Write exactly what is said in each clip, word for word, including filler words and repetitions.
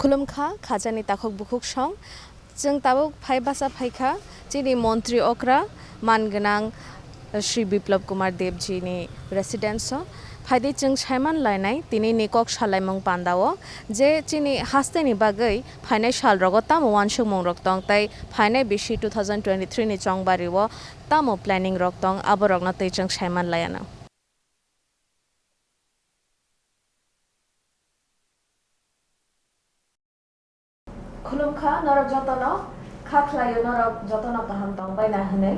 Khulumkha, khajani takhuk bukhuk song. Chwng tabuk phai basa phaikha chini montri okra man gwnang Shri Biplab Kumar Debji ni residence o. Phaidi chwng saiman lainai tini ni kok salaimung panda o je chini haste ni bagwi phainai sal rogo tamo uansukmung rok tong tei phainai bisi two thousand twenty-three ni chongbari o tamo planning rok tong abo rok no tei chwng saiman laianw. Khulumkha norok jotono, kha khlaio norok jotono kaham tongbaina hwnwi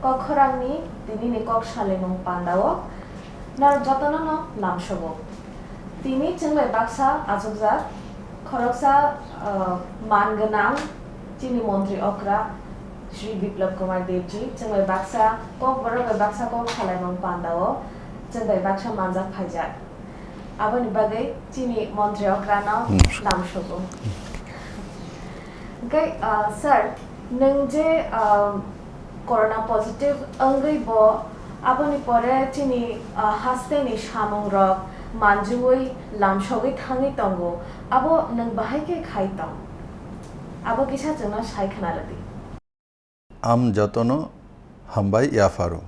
kok khorangni tinini kok salaimung pandao norok jotono no lamsogo. Tini chwng bai baksa achukjak khoroksa, ah, man gwnang chini montri okra Shri Biplab Kumar Debji chwng bai baksa kok borok bai baksa kok salaimung pandao chwng bai baksa manjak phaijak. Aboni bagwi chini montri okrano hmm, lamsogo. Hwnkhe, ah, sir, nwng je, ah, corona positive wngwi bo aboni pore chini, ah, hasteni samungrok manjui lamsogwi thangwi tongo, abo nwng bahai khe khai tong? Abo kisa chwngno sai khna rwdi. Ang jotono hambai yapharo.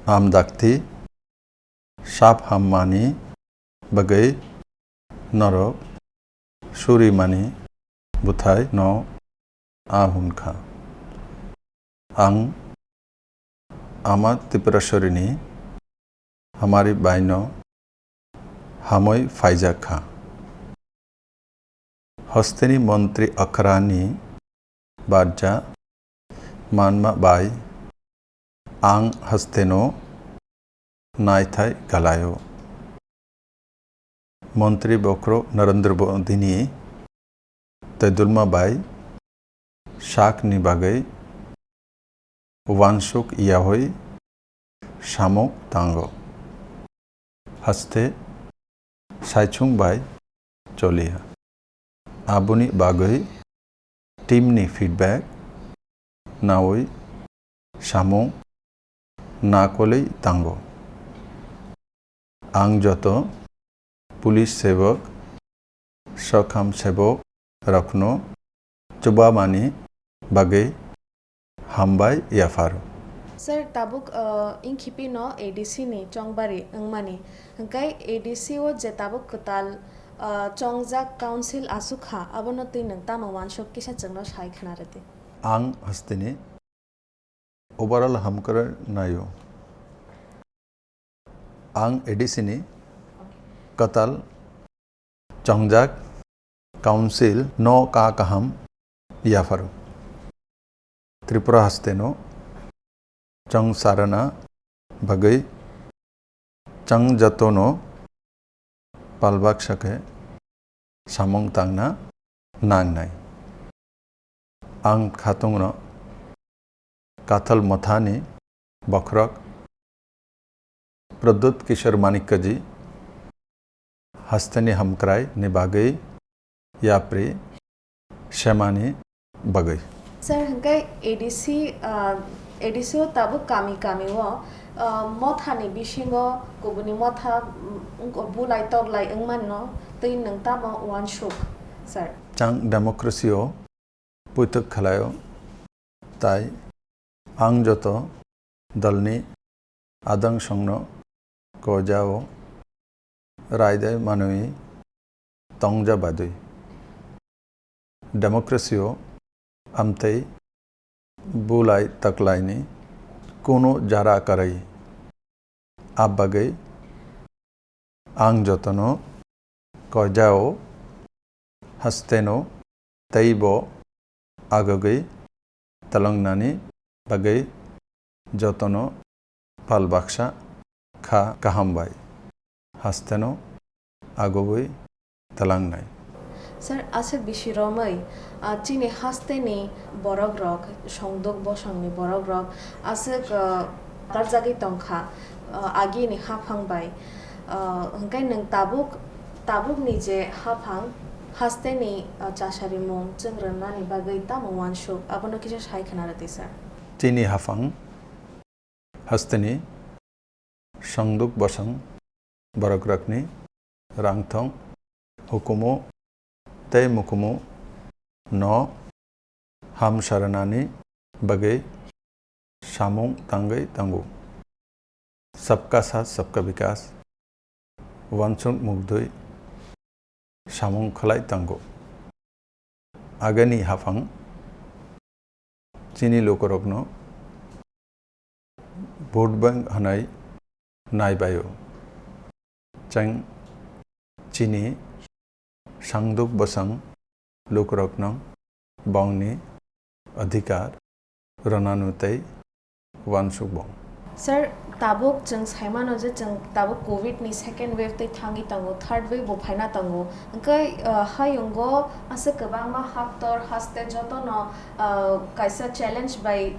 Ang dakti sap hammani bagwi norok surimani bwthai no a hwn kha. Ang Ama Tripuraswarini hamari baino hamwi phaijak kha. Hosteni montri okrani barja manma bai ang hosteno naithai galaio. Montri bokhorok Narendra Modini tei dulma bai sakni bagwi uansuk yaui samung tango. Haste saichung bai choliya. Aboni bagwi team ni feedback naui samung nakolwi tango. Ang joto police sebok, sokham sebok rokno chubamani bagwi hambai yapharo. Sir, tabuk, uh, ingkhipi no A D C ni chongbari wngmani, hwnkhe A D C o je tabuk kwtal, uh, chongjak council aswk kha, abono twi nwng tamo uansuk kisa chwngno sai khna rwdi. Ang hasteni overall hamkrai naio. Ang A D C ni kwtal chongjak council no ka kaham yapharo. Tripura haste no chong sarana bagwi chang joto no palbak sakhe samung tangna nangnai. Ang khatungno Kathal Mothani bokhorok Pradyut Kishore Manikya ji hasteni hamkrai ni bagwi yapri semani bagwi. Sir, hwnkhe A D C, ah, A D C o tabuk kami kami o, ah, mothani bisingo kubuni motha, mm, wngkha bulai toklai wngmano twi nwng tamo uansuk, sir? Chang democracy o puitok khlaio, tai ang joto dalni adangsongno kojao raidai manwi tongja badwi. Democracy o amtwi bulai taklaini kunu jara kwrwi. Abagwi ang jotono kojao hasteno teibo agagwi talangnani bagwi jotono pal baksa kha kaham bai hasteno agogwi talangnai. Sir, aswk bisi romwi, ah, chini hasteni borok rok, songduk bosongni borok rok aswk, ah, karjagwi tongkha, ah, agini haphang bai. Ah, hwnkhe nwng tabuk, tabukni je haphang hasteni, ah, chasarimung chwng rwnani bagwi tamo uansuk, abono kisa sai khna rwdi, sir. Chini haphang hasteni songduk bosong borokrakni rangthong hukumu tei mukumu no hamsaranani bagwi samung tangwi tongo. Sabka saath, sabka vikas, uansuk mukdwi samung khlai tongo. Agini haphang chini lukurokno vote bank hwnwi naibaio. Chwng chini sangduk bwsang lukurokno bongni adhikar rwnanu tei uansukbong. Sir, tabuk chwng saimano je chwng tabuk covid ni second wave tei thangwi tongo, third wave bo phaina tongo. Hwnkhe, ah, hayungo aswk kwbangma haktor haste jotono, ah, kaisa challenge bai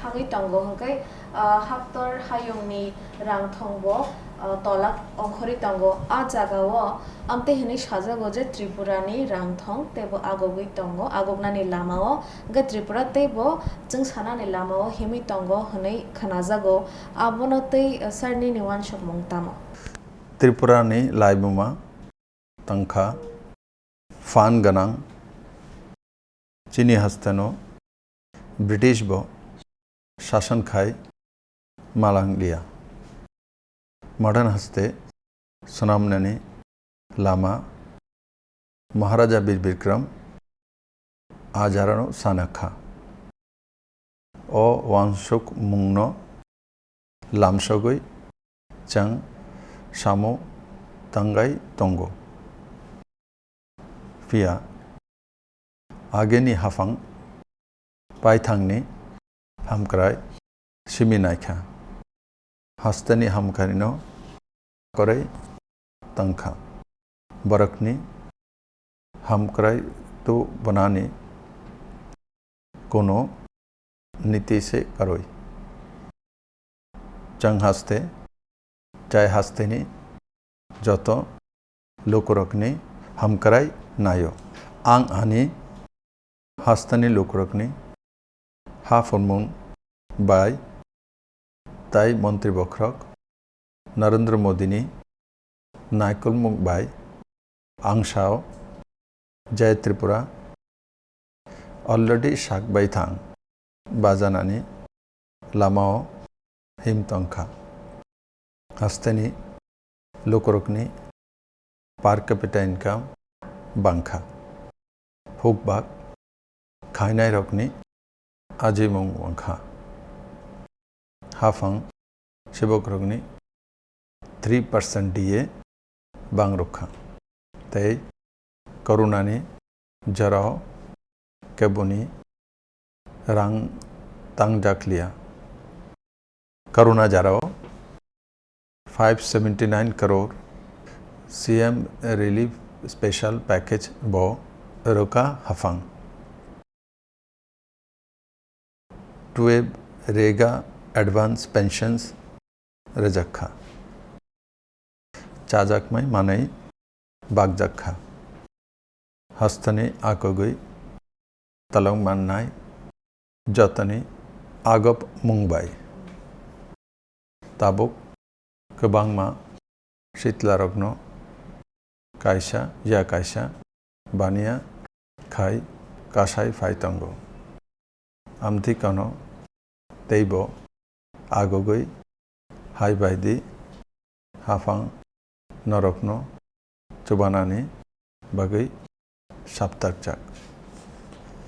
thangwi tongo. Hwnkhe, ah, haktor hayungni rangthongbo, ah, tolak ongkhorwi tongo. A jagao amtwi hwnwi sajago je Tripurani rangthong teibo agogwi tongo, agoknani lamao. Hwnkhe Tripura teibo chwng sanani lamao himwi tongo hwnwi khwnajago. Abono tei, ah, sir nini uansukmung tamo? Tripurani laibuma tangkha phan gwnang. Chini hasteno British bo sasan khai malang liya. Modern haste swnamnani lama Maharaja Bir Bikram ajarano sana kha. O uansukmungno lamsogwi chwng samo tangwi tongo. Phiya agini haphang paithangni hamkrai simi naikha. Hasteni hamkrai no koroi tangkha. Borokni hamkrai tu bonani kono niti se karoi. Chwng haste, chai hasteni joto lukurokni hamkrai naio. Ang ani hasteni lukurokni ha phunmung bai tai montri bokhorok Narendra Modini naikolmung bai ang sao, Jai Tripura already sak bai thang bajanani lamao him tongkha. Hasteni lukurokni per capita income bangkha. Hukbak khainairokni ajimung wngkha. Haphang sebokrokni three percent D A bangrwkha. Tei Corona ni jorao keboni rang tangjakliya. Corona jorao five seventy nine crore C M relief special package bo rwkha haphang. Twelve rega advance pensions rwjakha. Chajakmai manwi bakjakha. Hasteni akogwi talong mannai jotoni agop mung bai. Tabuk kwbangma sitlarokno kaisa ya kaisa baniya khai kasai phai tongo. Amtwi kano teibo agogwi hai bai di haphang norokno chubanani bagwi saptakjak.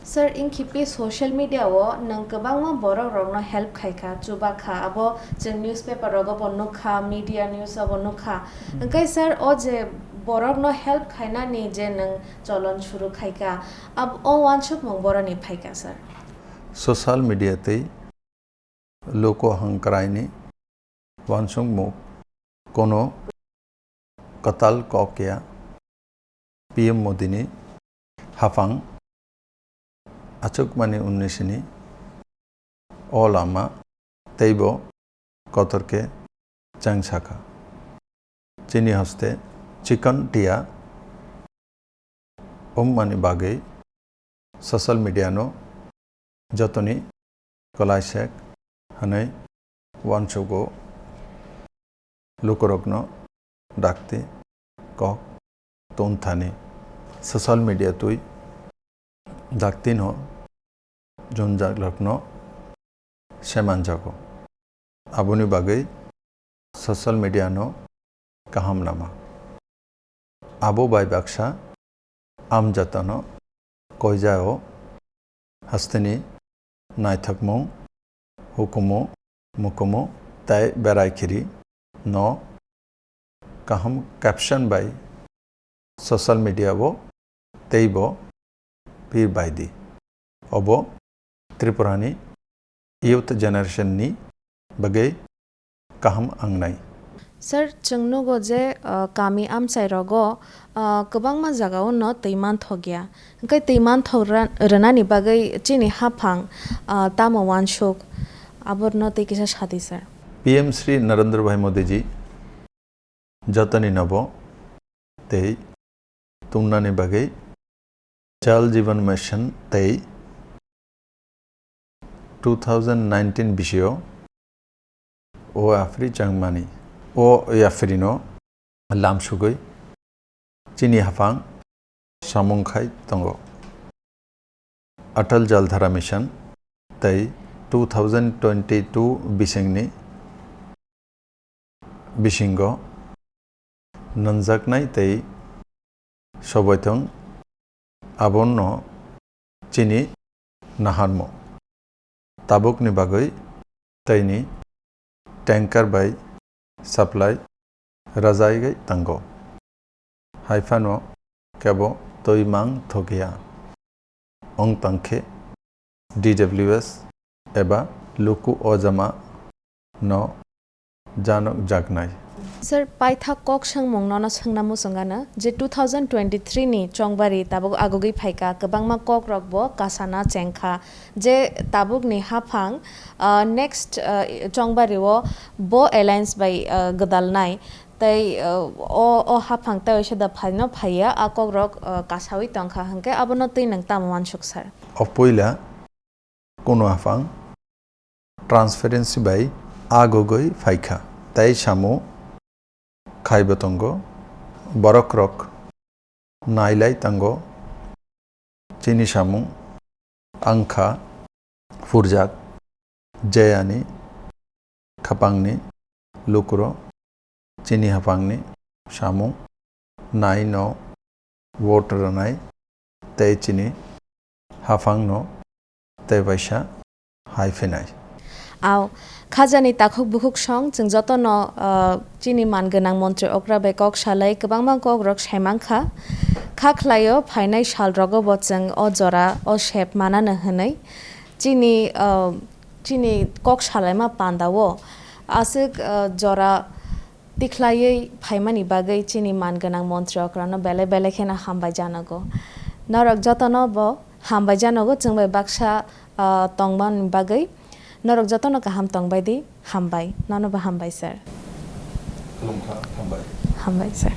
Sir, inkhipi social media o nwng kwbangma borok rokno help khaikha, chubakha, abo chwng newspaper rogo bo nukha, media news o bo nukha. Hwnkhe sir, o je borokno help khainani je nwng cholon suru khaikha, ab-, o uansukmung boroni phaikha sir? Social media tei luku hangkraini uansukmung kono kwtal kok ya. P M Modini haphang achukmani unnisini o lama teibo kotor khe cheng sakha. Chini hoste chikon tia wngmani bagwi social media no jotoni kwlaisek hwnwi uansugo lukurokno dakti kok tongthani. social media twi daktino jwnjakrokno semanjago. Aboni bagwi social media no kaham lama. Abo bai baksa amjatano koijao hasteni naithokmung, hukumu, mukumu tei berai khiri no kaham caption bai social media o teibo pir bai di. Obo Tripura ni youth generation ni bagwi kaham wngnai. Sir, chwng nugo je, uh, kami amchai rogo, uh, kwbangma jaga o no twi manthok ya. Hwnkhe twi manthok ra-, rwnani bagwi chini haphang, uh, tamo wansuk, aborno twi kisa sadi, sir. P M Shri Narendra Bhai Modi ji jotoni nobo tei tungnani bagwi Jal Jeevan Mission tei two thousand nineteen bisio o aphri changmani, o yaphrino lamsugwi chini haphang samung khai tongo. Atal Jal Dhara Mission tei two thousand twenty-two bisingni bisingo nwnjaknai tei soboithung abono chini naharmo. Tabukni bagwi teini tanker bai supply rajagwi tango. Haiphano kebo twi mang thokya. Wng tangkhe D W S eba luku ojama no janok jaknai. Sir, paithak kok swngmung nono swngna muchungano je two thousand twenty-three ni chongbari tabuk agugwi phaikha, kwbangma kok rok bo kasana chengkha je tabuk ni haphang, ah, next, ah, chongbari o bo alliance bai, ah, gwdalnai tei, ah, o, o haphang tei waisa da phaino phaiya a kok rok, ah, kasawi tongkha hwnkhe abono twi nwng tamo wansuk sir? O puila kunu aphang transparency bai agugwi phaikha tei samo khaibo tongo. Borokrok nailai tango chini samung wngkha phurjak jeyani khapangni lukuro chini haphangni samung naino vote rwnai tei chini haphangno tei waisa hai phinai. Ao, khajani takhuk bukhuk song chwng jotono, ah, chini man gwnang montri okra bai kok salai kwbangma kok rok sai mankha. Kha khlaio phainai sal rogo bo chwng o jora o sep manano hwnwi chini, ah, chini kok salaima panda o aswk, ah, jora tikhlaiwi phaimani bagwi chini man gwnang montri okrano belai belai kheno hambai janago. Norok jotono bo hambai janago, chwng bai baksa, ah, tongmani bagwi. Norok jotono kaham tongbai di, hambai. Nono bo hambai, sir. Khulumkha, hambai. Hambai, sir.